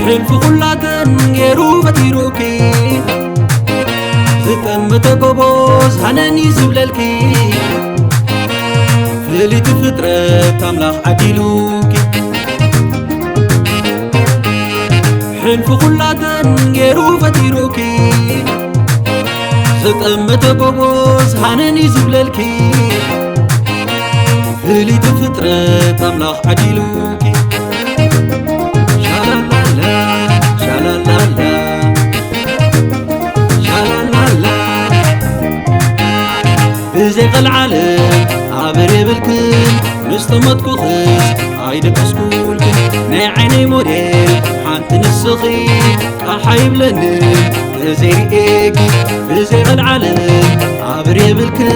ሕልፊ ኩላተን ገይሩ ፈጢሩኪ፣ ዝጠመተ ጎቦ ዝሃነኒ ዝብለልኪ፣ ፍልይቲ ፍጥረት ኣምላኽ ዓዲሉኪ። ሕልፊ ኩላተን ገይሩ ፈጢሩኪ፣ ዝጠመተ ጎቦ ዝሃነኒ ዝብለልኪ፣ ፍልይቲ ፍጥረት ኣምላኽ ዓዲሉኪ። ሻላላላ፣ ሻላላላ፣ ሻላላላ። ብዘይ ቐልዓለም ኣበር የብልክን፣ ምስ ጠመትኩኽስ ኣይደቀስኩልክን። ናይ ዓይነይ ሞዴል ሓንቲ ንስኺ፣ ቃሕ ኣይብለንን ተዘይርእየኪ። ብዘይ ቐልዓለም ኣበር የብልክን፣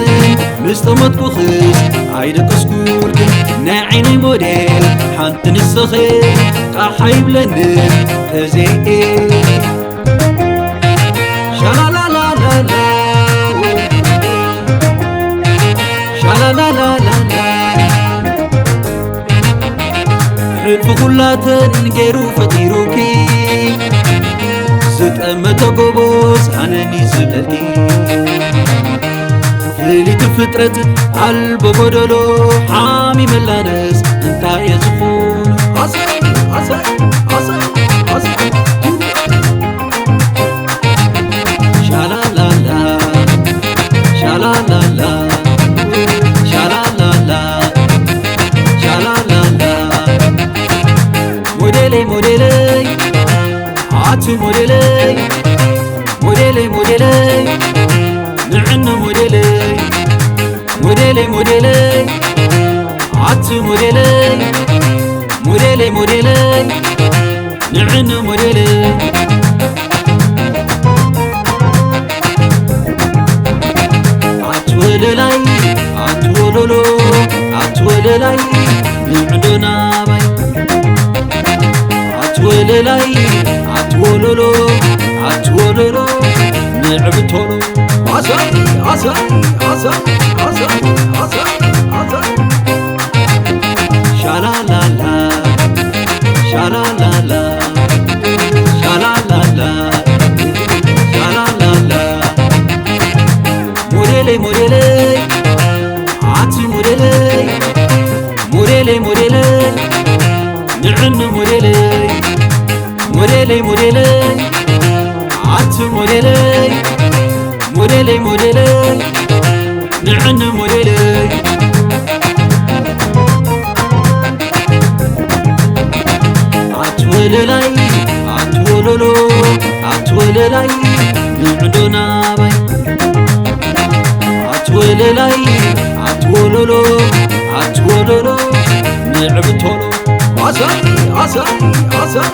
ምስ ጠመትኩኽስ ኣይደቀስኩልክን። ናይ ዓይነይ ሞዴል ሓንቲ ንስኺ፣ ቃሕ ኣይብለንን ተዘይርእየኪ። ሻላላላላላ፣ ሻላላላላላ። ሕልፊ ኩላተን ገይሩ ፈጢሩኪ፣ ዝጠመተ ጎቦ ዝሃነኒ ዝብለልኪ፣ ፍልይቲ ፍጥረት ኣልቦ ጎደሎ፣ ሓሚመላነስ እንታይ እየ ዝኾኖ? ኣሰይ፣ ኣሰይ፣ ኣሰይ፣ ኣሰይ። ሻላላላ፣ ሻላላላ፣ ሻላላላ፣ ሻላላላ። ሞዴለይ፣ ሞዴለይ፣ ኣቲ ሞዴለይ፣ ሞዴለይ፣ ሞዴለይ፣ ንዕነ ሞዴለይ፣ ሞዴለይ፣ ሞዴለይ፣ ኣቲ ሞዴለይ፣ ሞዴለይ፣ ሞዴለይ፣ ንዕነ ሞዴለይ። ኣቲ ወለላይ፣ ኣቲ ወለሎ፣ ኣቲ ወለላይ፣ ንዕዶ ናባይ። ኣቲ ወለላይ፣ ኣቲ ወለሎ፣ ኣቲ ወለሎ፣ ንዕብ ቶሎ። ኣሰይ፣ ኣሰይ፣ ኣሰይ፣ ኣሰይ፣ ኣሰይ፣ ኣሰይ። ሻላላላ፣ ሻላላላ፣ ሻላላላ፣ ሻላላላ። ሞዴለይ፣ ሞዴለይ፣ ኣቲ ሞዴለይ፣ ሞዴለይ፣ ሞዴለይ፣ ንዕነ ሞዴለይ፣ ሞዴለይ፣ ሞዴለይ፣ ኣቲ ሞዴለይ፣ ሞዴለይ፣ ሞዴለይ፣ ንዕነ ሞዴለይ። ኣቲ ወለላይ፣ ኣቲ ወለሎ፣ ኣቲ ወለላይ፣ ንዕዶ ናባይ። ኣቲ ወለላይ፣ ኣቲ ወለሎ፣ ኣቲ ወለሎ፣ ንዕብ ቶሎ። ኣሰይ፣ ኣሰይ፣ ኣሰይ፣